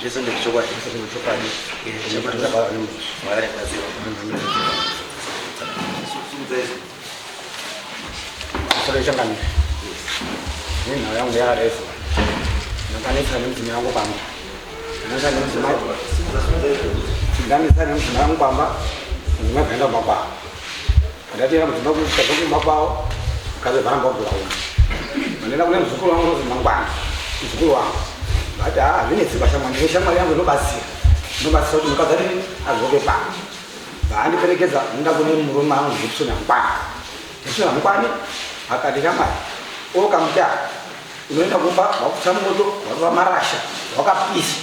Zvese ndezvechokwadi. Zvese ndezvechokwadi. Ndichabatwa Mwari andibatsire. Musoro changamire. Nenhau yangu yakadai so. Ndakanetsana nemudzimai wangu pamba. Ndanetsana nemudzimai. Ndanetsana nemudzimai wangu pamba. Mudzimai bvaenda kumba kwavo. Ndatera mudzimai kusvika kumba kwavo. Mukadzi bvaramba kugura umwe. Mandienda kune muzukuru wangu unozi Mangwana. Muzukuru wangu. Vati haa hazvinetsi pashamwari. Ndine shamwari yangu inobatsira. Inobatsira kuti mukadzi adini adzoke pano. Vaandiperekedza ndoenda kune murume angu Gibson Mangwana. Gibson Mangwani akati shamwari oka mutara unoenda kumba wakutsa moto warova marasha wakapisa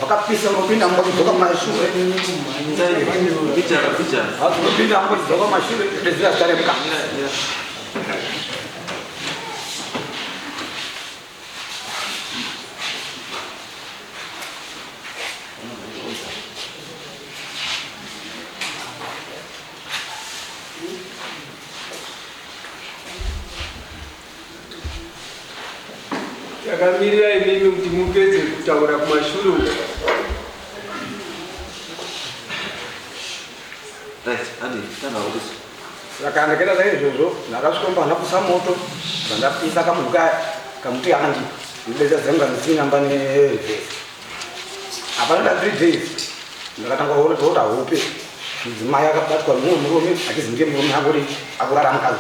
wakapisa unopinda mumba kudzoka mumashure unopinda mumba kudzoka mumashure dezira zita remukadzi Takamirira imimi kuti mupedze kutaura kumashure uko. Right, Andy, tanga kuti. Saka ndakaita saizvozvo, ndakasvika mumba ndapusa moto, ndapisa kamunhu kaya kamuti handi ndibeza dzanga ndisina nerivhesi. Hapana da 3 days ndakatanga kuona kuota hope. Mudzimai akabatwa nemumwe murume achizi ndiye murume akuri akurara mukadzi.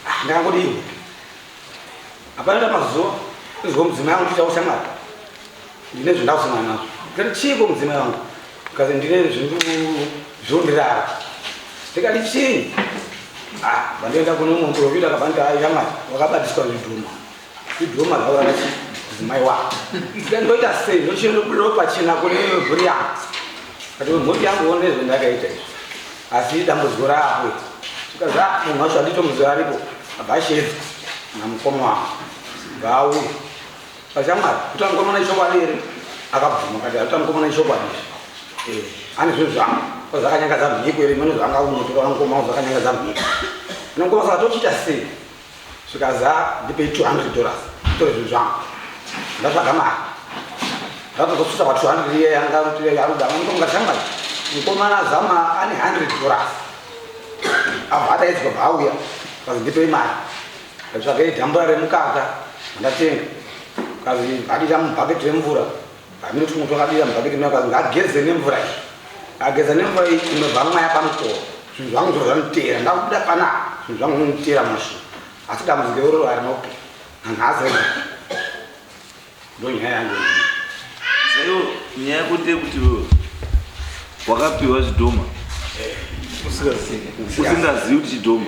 Ah, ndakangoti iwe. Hapana da mazuva izwa mudzimai wangu ndichitaura shamwari. Ndine zvendakusangana nazvo. Ndikati chiiko mudzimai wangu? Kazi ndine zvinhu zvinondirara. Ndikati chii? Ah, vandoenda kune umwe muprofita akabva nditi hayi shamwari wakabatiswa zvidhoma. Zvidhoma zvaurara chii? Mudzimai wako. Ndikati ndoita sei? Ndochinobuda pachena kune mhuri yangu. Kati mhuri yangu one zvandakaita izvi. Asi dambudziko raapo. Zvikanzi ah munhu wacho handitomuziva aripo. Abva ashedza namukoma wangu. Ngaauye. Pashamwari, kuti mukomana ichokwadi here? Akabvuma akati akuti mukomana ichokwadi izvi. Eh, ane zvinhu zvangu. Ko zvakanyangadza mhiko here? Mane zvanga kunyetora mukoma wangu zvakanyangadza mhiko. Hino mukoma saka tochiita sei? Zvikaza ndipei 200 dollars. Tore zvinhu zvangu. Ndatsvaga mari. Ndatozosvitsa pa 200 iye yanga kuti yaruda. Mukoma ngati shamwari. Mukomana azama ane 100 dollars. Abva adaidzwa bva auya. Kazi ndipei mari. Ndatsvaga dhambura remukaka ndatenga. Kazi adira mubhaketi remvura. Hameno tumwe twakadira mubhaketi muna kazi ngageze nemvura iyi. Ageza nemvura iyi inobva mwaya pamukova. Zvinhu zvangu zvobva zvanditeera. Ndakubuda panapa zvinhu zvangu zvinonditeera mumashure. Asi dambudziko iroro harina kupera. Nanhasi ndonyaya yangu. Saiwo nyaya yako ndeyekuti wewe wakapiwa zvidhoma usingazivi kuti chidhoma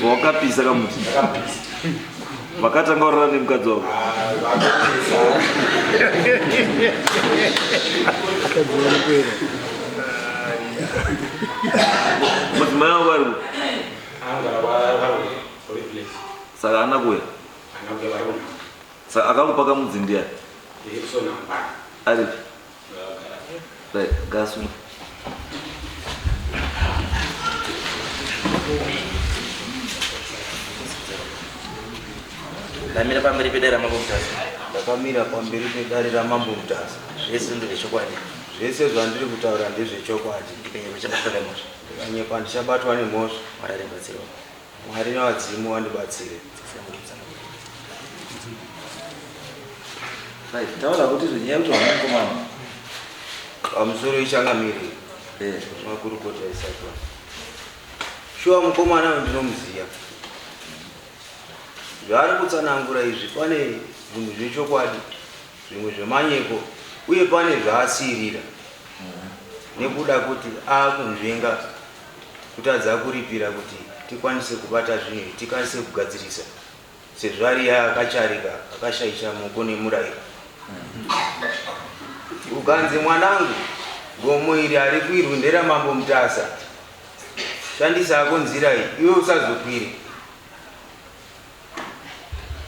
wakapisa kamuti vakatanga kurara nemukadzi wako mudzimai wako ari saka haana kuuya saka akakupa kamudzi ndiani aripi right ngaasungwe Ndamira pamberi pedare raMambo Mutasa. Ndakamira pamberi pedare raMambo Mutasa. Zvese ndezvechokwadi. Zvese zvandiri kutaura ndezvechokwadi. Ndikanyepa ndichabatwa nemhosva. Ndikanyepa ndichabatwa nemhosva. Mwari andibatsirewo. Mwari nevadzimu vandibatsire. Right, taura kuti zvenyaya kuti wana mukomana. Pamusoro ichangamire. Eh. Makurukota isatwa. Shuwa mukomana uyu ndinomuziya. Zvaari kutsanangura izvi pane zvinhu zvechokwadi, zvimwe zvemanyeko uye pane zvaasiirira. Nekuda kuti akunzvenga kutadza kuripira kuti tikwanise kubata zvinhu izvi tikwanise kugadzirisa sezvo ari akacharika akashaisha muko nemurayiro. Ukanzi mwanangu gomo iri harikwirwi nderaMambo Mutasa shandisa hako nzira iyi iwe usazokwire.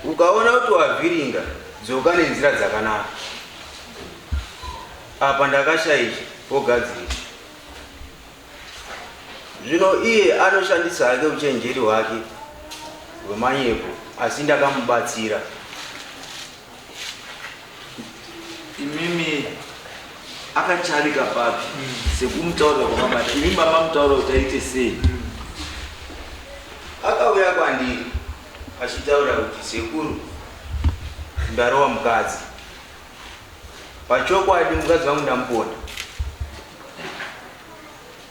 Ukaona kuti wavhiringa dzoka nenzira dzakanaka. Apa ndakashaisha pogadzirisa. Zvino iye anoshandisa hake uchenjeri hwake hwemanyepo asi ndakamubatsira. Akacharika papi sekumutaurira kwamamata imi mamamutaura kuti aite sei? Akauya kwandiri achitaura kuti, "Sekuru, ndarova mukadzi. Pachokwadi mukadzi wangu ndamuponda."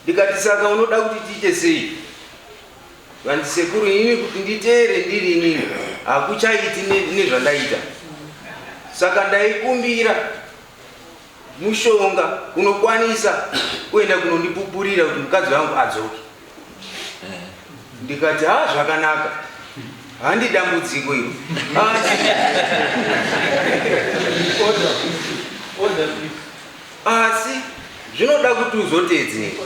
Ndikati, "Saka unoda kuti tiite sei?" Vanzi, "Sekuru, inini kuti nditeere ndiri inini hakuchaiti nezvandaita. Saka ndaikumbira mushonga unokwanisa kuenda kunondipupurira kuti mukadzi wangu adzoke." Ndikati, "Ha, zvakanaka, handi dambudziko iro." Order. Order, please. Asi zvinoda kuti uzotedzera,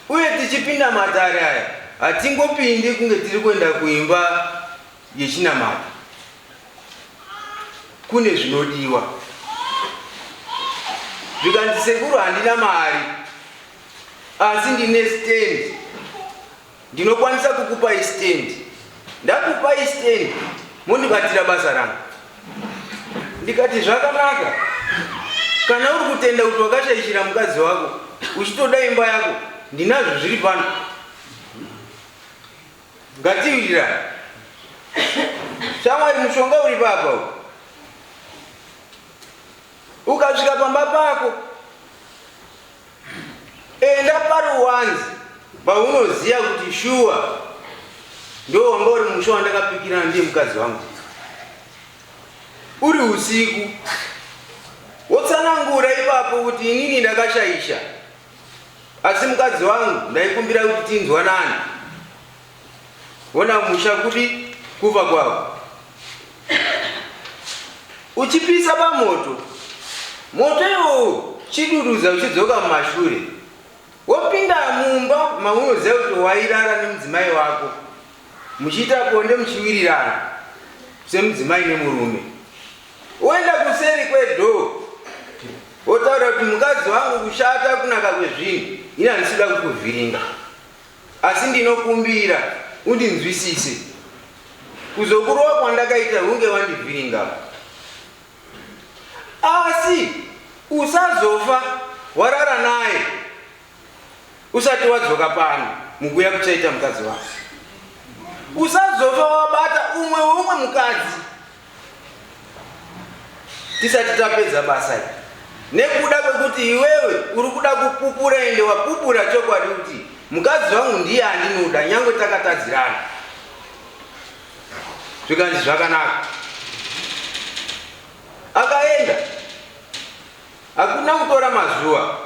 uye tichipinda matare aya hatingopindi kunge tiri kuenda kuimba yechinamata. Kune zvinodiwa. Zvikanzi, "Sekuru, handina mari, asi ndine stand. Ndinokwanisa kukupai stand. Ndakupai stand, mondibatira basa rangu." Ndikati, "Zvakanaka. Kana uri kutenda kuti wakashaishira mukadzi wako, uchitoda imba yako, ndinazvo zviri pano. Ngatiwirirana, shamwari. Mushonga uri papa uyu. Ukasvika pamba pako, enda paruwanzi paunoziva kuti shuwa ndo wanga uri musha wandakapikirana ndiye mukadzi wangu. Uri usiku, wotsanangura ipapo kuti inini ndakashaisha, asi mukadzi wangu ndaikumbira kuti tinzwanani. Wona musha kuti kufa kwavo. Uchipisa pamoto, moto iwowo chiduduza uchidzoka mumashure, wopinda mumba maunoziva kuti wairara nemudzimai wako, muchiita bonde muchiwirirana semudzimai nemurume. Woenda kuseri kwedoor, wotaura kuti, 'Mukadzi wangu, kushata kunaka kwezvinhu, ini handisida kukuvhiringa, asi ndinokumbira undinzwisise. Kuzokurova kwandakaita hunge wandivhiringa, asi usazofa warara naye usati wadzoka pano mukuya kuchaita mukadzi wako. Usazofa wabata umwe weumwe mukadzi tisati tapedza basa iri, nekuda kwekuti iwewe uri kuda kupupura, ende wapupura chokwadi kuti mukadzi wangu ndiye andinoda, nyange takatadzirana." Zvikanzi, "Zvakanaka." Akaenda. Hakuna kutora mazuva,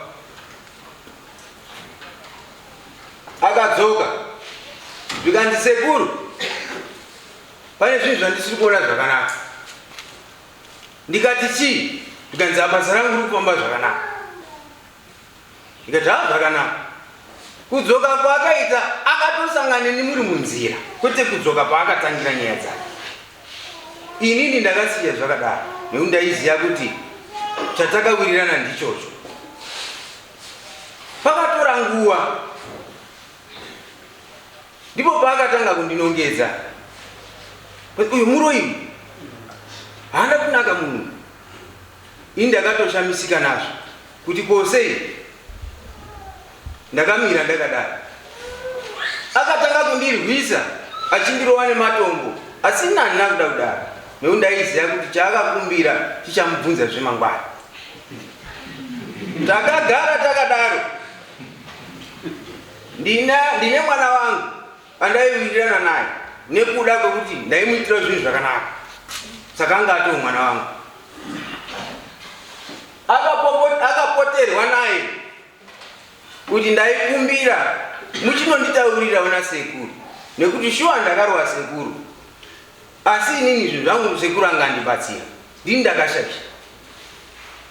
akadzoka. Zvikanzi, "Sekuru, pane zvinhu zvandisiri kuona zvakanaka." Ndikati, "Chii?" Zvikanzi, "Basa rangu riri kufamba zvakanaka." Ndikati, "Ha, zvakanaka." Kudzoka kwaakaita, akatosangana neni muri munzira, kwete kudzoka paakatangira nyaya dzake. Inini ndakasiya zvakadaro nekuti ndaiziva kuti chatakawirirana ndichocho. Pakatora nguva, ndipo paakatanga kundinongedza kuti uyu muroyi, haana kunaka munhu. Ini ndakatoshamisika nazvo kuti kosei ndakamira ndakadaro. Akatanga kundirwisa achindirova nematombo, asi ini handina kuda kudaro nekuti ndaiziva kuti chaakakumbira chichamubvunza zvemangwana. Takagara takadaro. Ndine mwana wangu andaiwirirana naye nekuda kwekuti ndaimuitira zvinhu zvakanaka, saka anga atoo mwana wangu. Akapoterwa naye kuti ndaikumbira muchinonditaurira una sekuru, nekuti shuwa ndakarwa sekuru, asi inini zvinhu zvangu sekuru anga andibatsira, ndini ndakashaisha,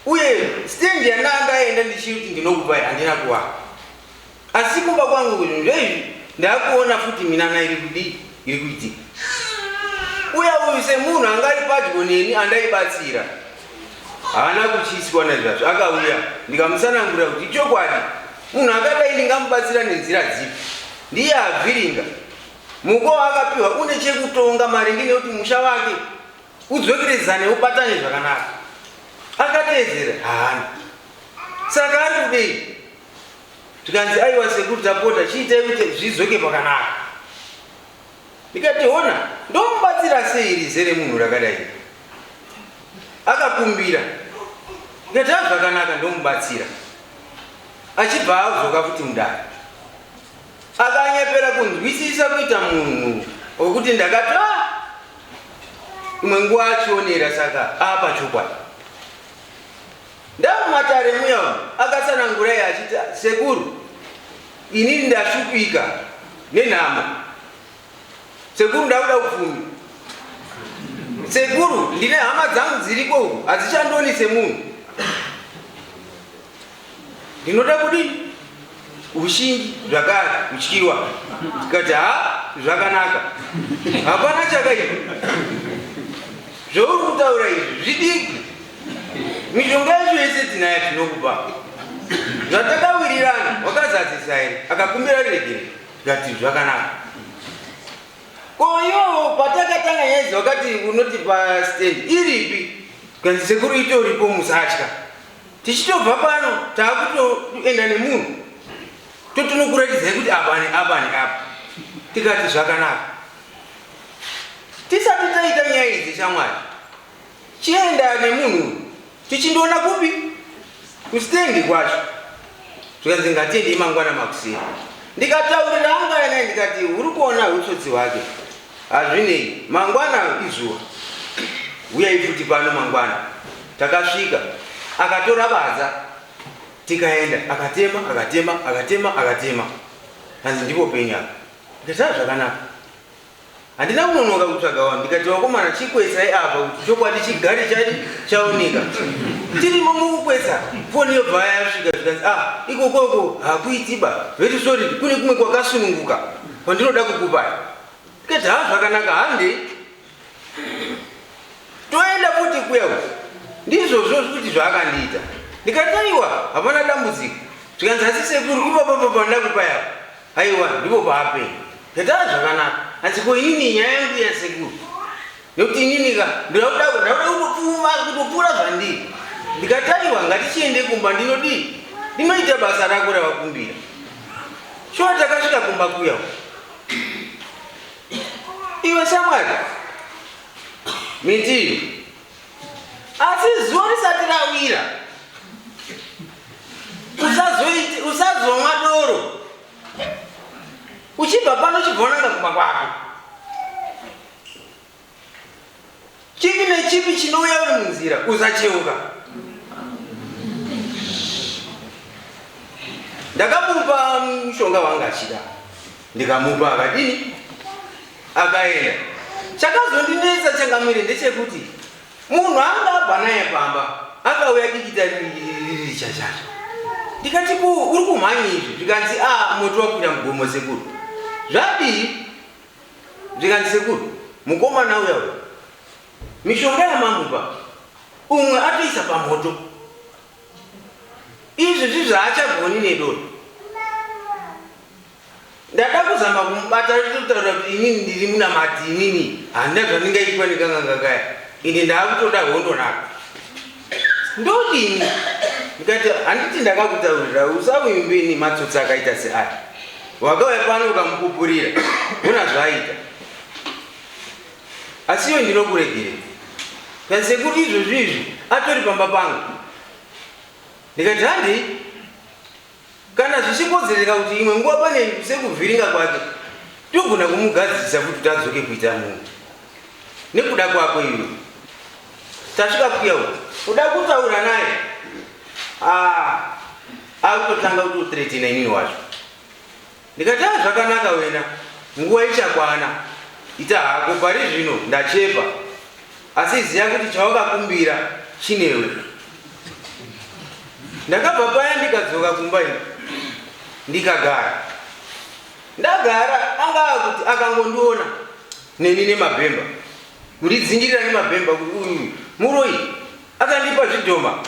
uye stand yandaa ndaenda ndichiti ndinokupai handina kuwana, asi kumba kwangu zvinhu zveizvi ndakuona futi minana iri kudii, iri kuitika. Uya uyu semunhu anga ari padyo neni andaibatsira, haana kutyiswa naizvazvo. Akauya, ndikamutsanangurira kuti chokwadi munhu akadai ndingamubatsira nenzira dzipi? Ndiye avhiringa. Mukowa akapiwa une chekutonga maringe nekuti musha wake udzokeredzane, ubatane zvakanaka. Akateedzera? Haana. Saka ari kudei? Zvikanzi aiwa sekuru tapota chiitai kuti zvidzoke pakanaka. Ndikati hona ndomubatsira sei rize remunhu rakadai? Akakumbira. Ndikati ha zvakanaka ndomubatsira. Achibva adzoka futi mudare. Akanyepera kunzwisisa kuita munhu wekuti ndakati ah! Imwe nguva achionera saka apa chokwadi. Ndamumatare muya umu akatsanangura iye achiti sekuru inini ndashupika nenhamo sekuru ndakuda upfumi sekuru ndine hama dzangu dziriko uku hadzichandoni semunhu ndinoda kudini ushingi zvakare kutyiwa tikati ha zvakanaka hapana chakaipa zvauri kutaura izvi zvidiki Mishonga yacho yese tinayo tinokupa. Zvatakawirirana wakazadzisa here? Akakumbira ruregerero. Tikati zvakanaka. Ko iwo patakatanga nyaya idzi wakati unotipa stand iripi? Kanzi sekuru itoripo musatya. Tichitobva pano takutoenda nemunhu totonokuratidzai kuti apa neapa neapa. Tikati zvakanaka. Tisati taita nyaya idzi shamwari. Chienda nemunhu uyu tichindoona kupi kustendi kwacho zvikanzi ngatiendei mangwana makuseni ndikataurira anga naye ndikati uri kuona utsotsi hwake hazvinei mangwana izuva huyai futi pano mangwana takasvika akatora badza tikaenda akatema akatema akatema akatema hanzi ndipo penyu apa ndikati ah zvakanaka Handina kunonoka kutsvaga vanhu ndikati vakomana chikwetsai apa kuti chokwadi chigare chati chaoneka. Tirimo mukukwetsa foni yobva yasvika zvikanzi ah ikokoko hakuiti ba very sorry kune kumwe kwakasununguka kwandinoda kukupai. Ndikati ha zvakanaka handei. Toenda futi kuya uku. Ndizvozvo futi zvaakandiita. Ndikati aiwa hapana dambudziko. Zvikanzi asi sekuru ipapa papa ndakupai apa. Aiwa ndipo paapenyu. Ndikati ah zvakanaka. Hanzi ko inini nyaya yangu yasekuru. Nekuti inini ka ndinoda ndakuda kutopfuma kutopfuura zvandiri. Ndikati aiwa ngatichiende kumba ndinodii? Ndinoita basa rako ravakumbira. Shuwa takasvika kumba kuya uku. Iwe shamwari. Miti iyo. Asi zuva risati rawira. Usazoiti usazomwa doro. Uchibva pano uchibva wananga kumba kwako. Chipi nechipi chinouya uri munzira usacheuka. Ndakamupa mushonga wanga achida. Ndikamupa akadini? Akaenda. Chakazondinetsa changamire ndechekuti munhu anga abva naye pamba akauya dikita riri chachacha. Ndikati ko uri kumhanya izvi zvikanzi a moto wakwira mugomo sekuru. Zvadii? Zvikanzi sekuru mukomana uya uya mishonga yamamupa umwe atoisa pamoto. Izvi zvizvaachagoni nedoro. Ndada kuzama kumubata totaura kuti inini ndiri munamati inini handina zvandingaitwa nekanganga kaya ende ndaakutoda hondo nako ndodini ndikati handiti ndakakutaurira usavimbe nematsotsi akaita seaya wakauya pano ukamupupurira hona zvaaita asi iyo ndinokuregerera kasekuti izvozvi izvi atori pamba pangu ndikati handei Kana zvichikodzereka kuti imwe nguva pane sekuvhiringa kwake, togona kumugadzirisa futi kuti adzoke kuita munhu nekuda kwako iwe. Tasvika kuya uku, kuda kutaura naye ah, akutotanga kutothreatina inini wacho. Ndikati ah, zvakanaka wena, nguva ichakwana, ita hako pari zvino ndachepa, asi ziya kuti chawakakumbira chinewe. Ndakabva paya ndikadzoka kumba ini ndikagara. Ndagara anga akuti akangondiona neni nemabhemba kundidzingirira nemabhemba kuti uyu muroyi akandipa zvidhoma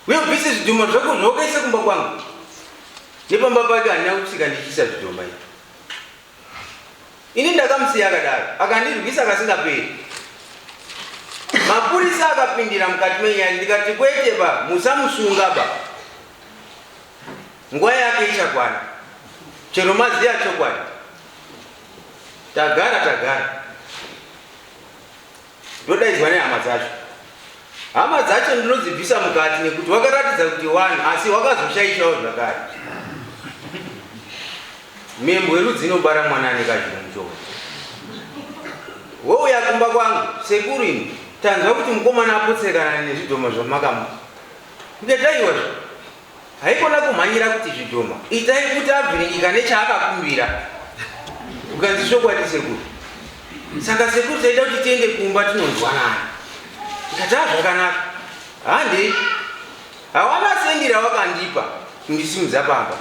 uye ubvise zvidhoma zvako zvawakaisa kumba kwangu nepamba pake handina kusvika ndichiisa zvidhoma izvi Ini ndakamusiya akadaro akandirwisa kasingaperi. Mapurisa akapindira mukati menyaya ndikati kwete ba musamusunga ba. Nguva yake ichakwana. Chero maziya chokwadi. Tagara tagara. Ndodaidzwa nehama dzacho. Hama dzacho ndinodzibvisa mukati nekuti wakaratidza kuti wani asi wakazoshaishawo zvakare. Mhembwe rudzi inobara mwana ane kazhungu. Wouya kumba kwangu sekuru imi tanzwa kuti mukomana apotsekana nezvidhoma zvamakamupa. Ndikati aiwa zve haikona kumhanyira kuti zvidhoma itai kuti abviringika nechaakakumbira. Ukanzi chokwadi sekuru. Saka sekuru taida kuti tiende kumba tinonzwanana. Ndikati ah zvakanaka. Handei. Hawana sendi rawakandipa kundisimudza pamba.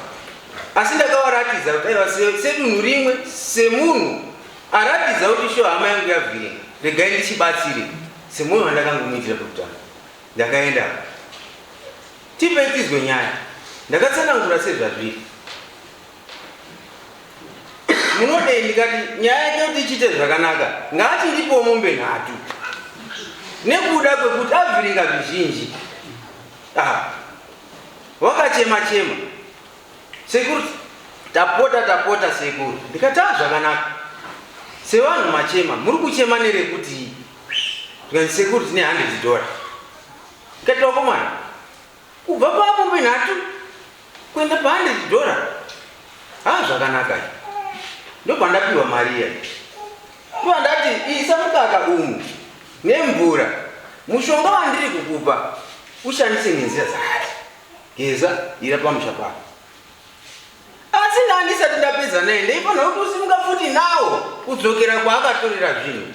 Asi ndakawaratidza kuti aiwa sedunhu rimwe semunhu aratidza kuti sho hama yangu yavhiringa regai ndichibatsire semunhu wandakangomuitira pekutanga. Ndakaenda tipei tizwe nyaya. Ndakatsanangura sezvazviri. Munodei ndikati nyaya yake kuti ichiite zvakanaka ngaachindipewo mombe nhatu nekuda kwekuti avhiringa zvizhinji. Ah, wakachema chema sekuru tapota tapota sekuru ndikati ah zvakanaka sevanhu machema muri kuchema nerekutii ndikati sekuru tine 100 dollar ndikati vakomana kubva pamombe nhatu kuenda pa 100 dollar ha zvakanaka ndobva ndapiwa mari iya ndobva ndati isa mukaka umu nemvura mushonga wandiri kukupa ushandise nenzira dzakati geza ira pamusha pako asi ndandisati ndapedza naye ndaifanira kutosimuka futi nawo kudzokera kwaakatorera zvinhu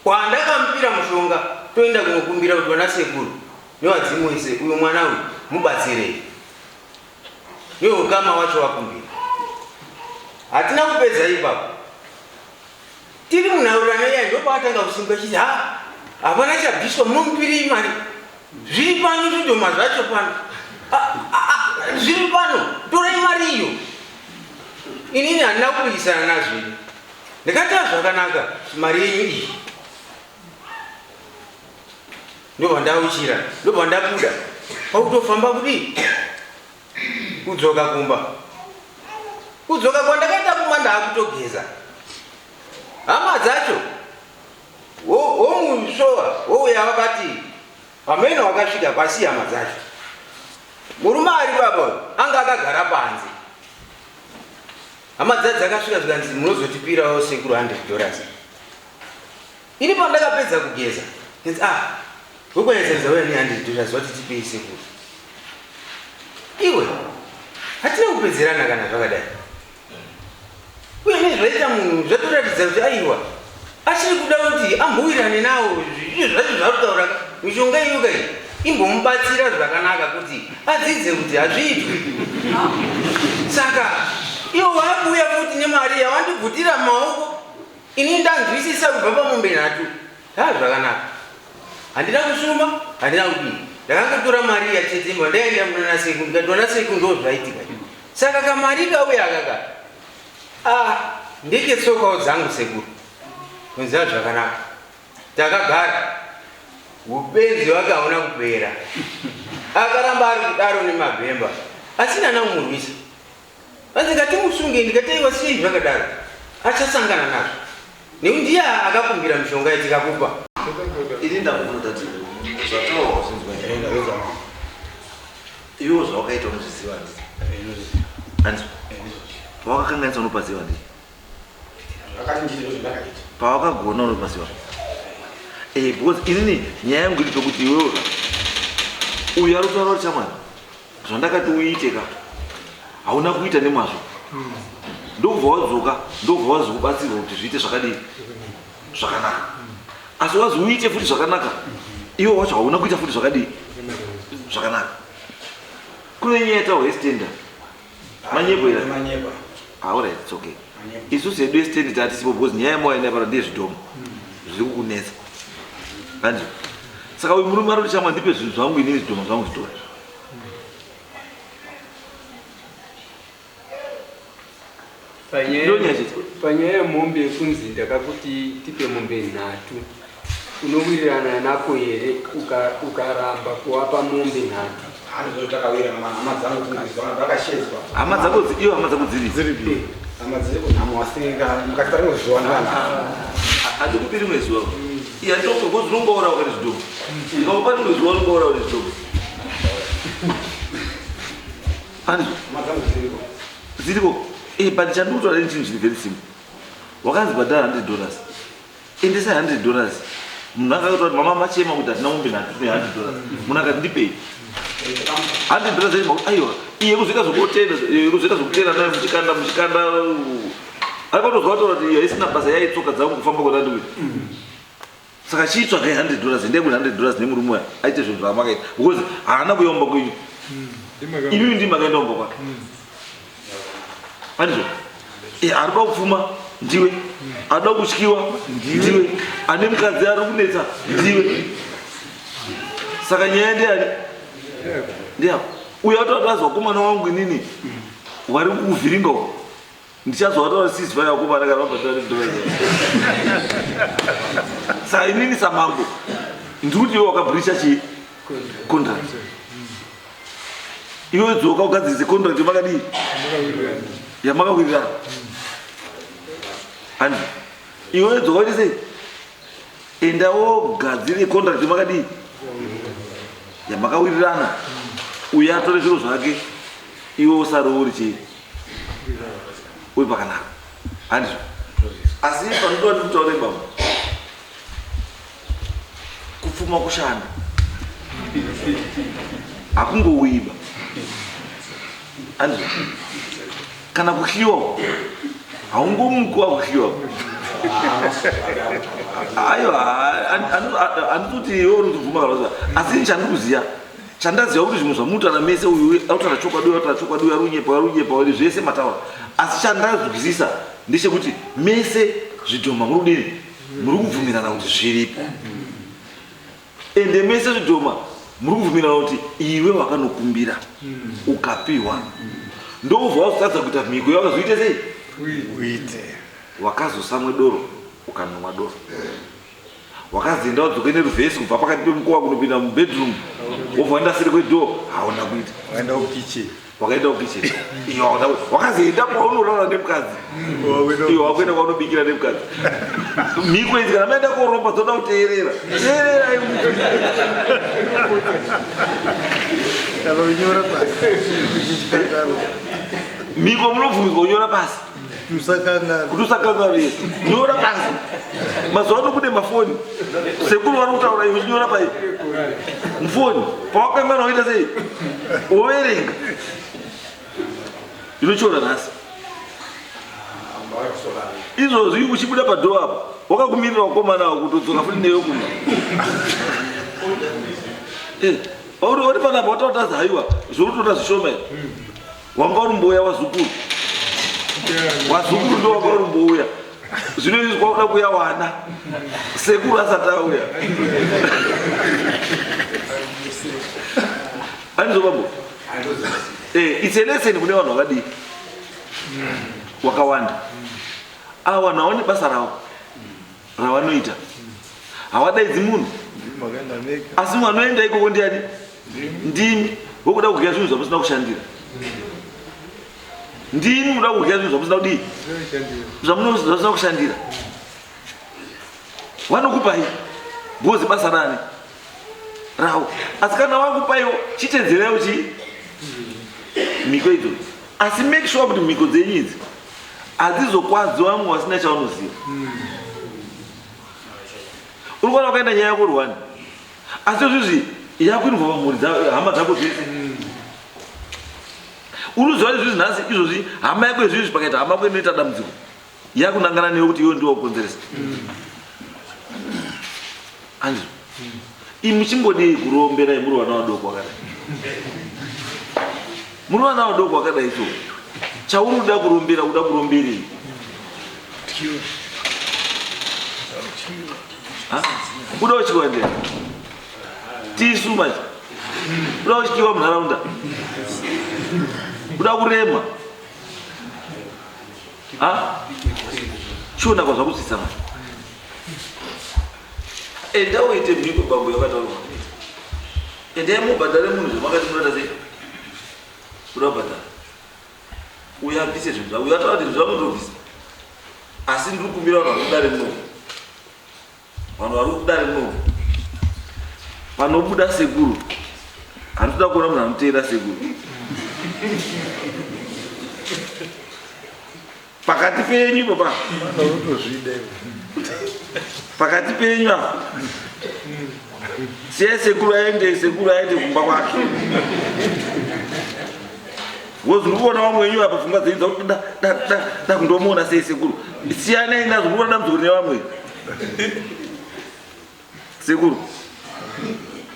kwandakamupira mushonga toenda kunokumbira kuti vana sekuru nevadzimu wese uyo mwana uyu mubatsirei neukama wacho wakumbira hatina kupedza ipapo tiri munhaurirano iya ndopaatanga kusimuka chiti ha hapana chabviswa munomupirei mari zviri pano zvidhoma zvacho pano zviri pano torai mari iyo inini handina kupikisana nazvo ini ndikati zvakanaka mari yenyu iyi ndobva ndauchira ndobva ndabuda kwakutofamba kudii kudzoka kumba kudzoka kwandakaita kumba ndaakutogeza hama dzacho womusvowa wouya wakati pamene wakasvika pasi hama dzacho murume ari baba anga akagara panze hama dzacho dzakasvika zvikanzi munozotipirawo sekuru 100 dollars ini pandakapedza kugeza nzi ah wekwanetsanidza uya ne 100 dollars wati tipei sekuru iwe hatina kupedzerana kana zvakadai uye nezvaita munhu zvatoratidza kuti aiwa achiri kuda kuti ambowirirane nawo izvo zvacho zvaari kutaura mishonga iyoka iyi imbomubatsira zvakanaka kuti adzidze kuti hazviitwi saka iwo waakuuya futi nemari yawandibvutira mumaoko ini ndanzwisisa kubva pamombe nhatu ha zvakanaka handina kusuma handina kudii ndakangotora mari yachete imba ndaenda munana seku ndikati wana seku ndo zvaitika saka kamari kauya akaka ah ndeketsokawo dzangu sekuru kunziva zvakanaka takagara upenzi wake hauna kupera akaramba ari kudaro nemabhemba asina namurwisa vanzi ngatimusunge ndikataiwa sei zvakadaro achasangana nazvo nekuti ndiye akakumbira mishonga yatikakupa ini ndakubvunza tati zvataurwa zvinzwa iwewo zvawakaita unozviziva handiti handiti pawakakanganisa unopaziva handiti pawakagona unopaziva eh because inini nyaya yangu iri pekuti iwewe uyu ari kutaura kuti chamwari zvandakati uite ka hauna kuita nemazvo ndokubva wadzoka ndokubva wazokubatsirwa kuti zviite zvakadii zvakanaka asi wazi uite futi zvakanaka iwe wacho hauna kuita futi zvakadii zvakanaka kune nyaya yataurwa yestenda manyepo here alright it's okay isusu hedu yestendi tatisipo because nyaya yamawaenda pano ndeyezvidhoma zviri kukunetsa andi saka uyu murume ari kuti shamwa ndipe zvinhu zvangu inini zvidhoma zvangu zvitori Panyaya yemombe yekunzi ndakakuti tipe mombe nhatu unowirirana nako here ukaramba kuwapa mombe nhatu? Handizvo takawira hama dzangu tinazizwana vakashedzwa. Hama dzako iyo hama dzako dziri Dziripi? Hama dziri kunhamo, asi mukati rimwe zuva nevana. Handikupi rimwe zuva. Iya ndoko because unongourawa kane zvidhoma. Ndikakupa rimwe zuva unongourawa nezvidhoma. Handizvo. Hama dzangu dziriko. Dziriko. But chandikutaura ini chinhu chiri very simple. Wakanzi bhadhara $100. Endesai $100. Munhu akataura kuti mama machema kuti hatina mombe nhatu, tine $100. Munhu akati ndipei $100 yacho, makuti aiwa, iye kuzoita zvokutenda, kuzoita zvokutenda nayo muchikanda muchikanda akatozwa kutaura kuti iyo haisina basa yaitsoka dzangu kufamba kwandandikuita. Saka chiitsvagai $100, endai kune $100 nemurume uya aite zvinhu zvaamakaita, because haana kuyaumba kwenyu, imimi ndimi makaenda kumba kwake. Andizvo? Ari kuda kupfuma ndiwe, anoda kutyiwa ndiwe, ane mukadzi ari kunetsa ndiwe. Saka nyaya ndeyani? Ndeyako. Uyo atoti vakomana wangu inini vari kuvhiringa uko, ndichazovataura sisi vaya vakomana kana vabhadhara. Saka inini samambo ndiri kuti iwe wakabreacha chii? Contract. Iwe dzoka ugadzirise contract yamakadii, yamakawirirana. Andi iwe dzoka uite sei? Enda wogadzire contract yamakadii, yamakawirirana. Uyo atore zviro zvake, iwe usare uri chii, uri pakanaka. Handizvo? Asi panotoda ndikutaure, baba, kupfuma kushanda, hakungowiba. Handizvo? Kana kuhliwa, haungomuki wakuhliwa. Aiwa, handiti iwe uri kutibvuma kana asi chandikuziva, chandaziva kuti zvimwe zvamutaura mese, uyu autaura chokwadi, uyu autaura chokwadi, uyu ari kunyepa, uyu ari kunyepa, uyu zvese mataura, asi chandazwisisa ndechekuti mese zvidhoma muri kudini, muri kubvumirana kuti zviripo. Ende mese zvidhoma muri kubvumirana kuti iwe wakanokumbira ukapiwa, ndobva wazotadza kuita mhiko yawakazoite sei? Uite. Wakazosamwe doro, ukanwa doro, wakazoenda wadzoke neruvhesi kubva pakati pemukova kunopinda mubedroom, wobva waenda seri kwedoor, hauna kuita. Waenda kukicheni. Wakaenda kukicheni, iyo hauna kuita. Wakazoenda kwaunorara nemukadzi, iyo wakuenda kwaunobikira nemukadzi. Mhiko idzi kana maenda koromba dzoda kuteerera, teererai. Kana unyora pasi uchichikanganwa. Mhiko munobvumidzwa kunyora pasi. Musakanganwa. Kuti usakanganwe, nyora pasi. Mazuva ano kune mafoni, sekuru vari kutaura, iwe uchinyora pai mufoni. Pawakanganwa waita sei? Woverenga inochiona nhasi izvozvi uchibuda padoor apo, wakakumirira wakomana wako kutodzoka futi newe kumba. Uri panapa watautazi, haiwa, zviri zvishoma here? Wanga uri mboya wazukuru, wazukuru ndo wanga uri mbouya. Zvino izvi kwakuda kuya wana sekuru asati auya. Andizvo, bambo? It's a lesson kune vanhu vakadii wakawanda. Ava vanhu haone basa ravo ravanoita, havadaidzi munhu. Makaenda mega. Asi mwanoenda ikoko ndiani? Ndimi vokuda kudya zvinhu zvamusina kushandira. Ndimi muda kudya zvinhu zvamusina kudii, zvamusina kushandira. Vanokupai bhozi basa rani ravo, asi kana vakupaiwo, chitedzeraiwo chii, mhiko idzodzo. Asi make sure kuti mhiko dzenyu idzi hadzizokwadzi vamwe vasina chavanoziva. Uri kuona wakaenda nyaya yako rwani, asi izvizvi yakuinvolva mhuri, hama dzako dzese. Uri kuziva izvizvi nhasi izvozvi hama yako izvizvi, pakaita hama yako inoita dambudziko, yakunangana newe kuti iwe ndiwe wakukonzeresa. Andizvo? Imi chimbodii kuromberai muri vana vadoko wakadai? Muri vana vadoko wakadai, so chauri kuda kurombera, kuda kuromberei? Ha? Kuda kutyiwa ndea tisu manje, kuda kutyiwa munharaunda, kuda kurema. Ha? Chiona kwazvakutsitsa manje. Enda uite mhiko, bambo, yakataurwa. Endai mubhadhare munhu zvamakati munoita sei? Kuda kubhadhara. Uyo abvise zvinhu zvako. Uyo ataura kuti zvinhu zvako ndobvisa. Asi ndiri kumbira vanhu vari kudare muno. Vanhu vari kudare muno. Panobuda sekuru. Handitoda kuona munhu anoteera sekuru. Pakati penyu ipo pa. Unotozvida iwe. Pakati penyu apa. Siya sekuru aende, sekuru aende kumba kwake. Wozi uri kuona vamwe wenyu apa pfungwa dzenyu dzakuti da da da da kundomuona sei sekuru. Siyanai nazvo muri kuona dambudziko rine vamwe. Sekuru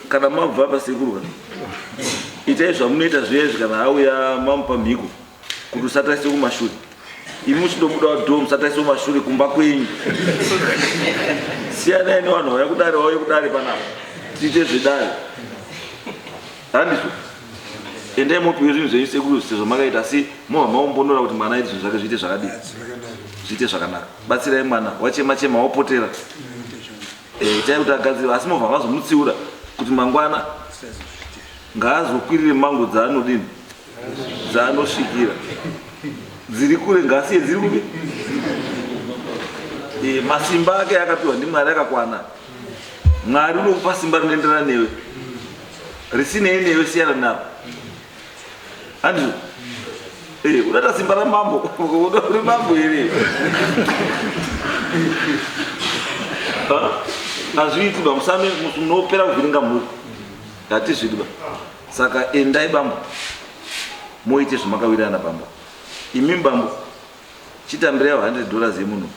kana mabva apa sekuru kana itai zvamunoita zviya izvi kana auya mamupa mhiko kuti usatarise kumashure imi muchindobuda wadhoo musatarise kumashure kumba kwenyu siyanai nevanhu vauya kudare vauye kudare panapa tiite zvedare handizvo endai mopiwe zvinhu zvenyu sekuru sezvo makaita asi mobva maombonora kuti mwana aite zvinhu zvake zviite zvakadii zviite zvakanaka batsirai mwana wachema chema wapotera eh, itai kuti agadzire asi mobva mazomutsiura kuti mangwana ngaazokwirire mango dzaanodini dzaanosvikira dziri kure ngasiye dziri kupi eh, masimba ake akapiwa ndimwari akakwana mwari unokupa simba rinoenderana newe risinei newe siyana naro handizvo eh, unoita simba ramambo uri mambo here hazviiti ba musame munopera kuvhiringa mhuri hatizvidi ba saka endai bambo moite zvamakawirirana bambo imi bambo chitambirai 100 dollars yemunhu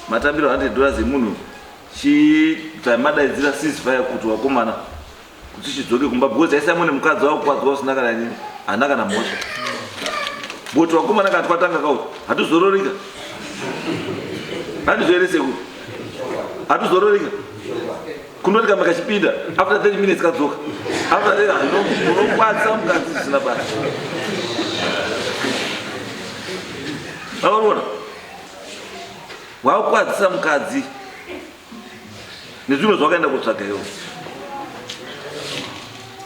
matambiro 100 dollars emunhu chibva madaidzira ceasefire kuti wakomana kuti chidzoke kumba because aisa mune mukadzi wako kwadzwa usina kana nini hana kana mhosva but wakomana kana twatanga kauti hatuzororika handizvo sekuru hatuzororika kunoti kama kachipinda after 30 minutes kadzoka after unokwatsa mukadzi zvisina basa auriona wakukwadzisa mukadzi nezvinhu zvawakaenda kutsvaga iwo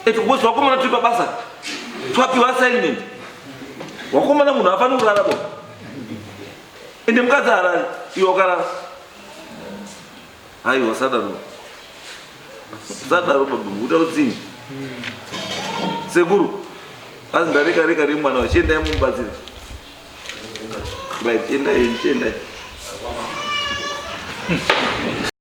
eti kubosi wakomana tiri pabasa twapiwa assignment wakomana munhu hafaniri kurara bo ende mukadzi harari iwe wakarara Aiwa usadaro. Usadaro baba uta utsinye. Sekuru. Asi ndareka reka remwana wacho endai mumubatsire. Right, endai, endai.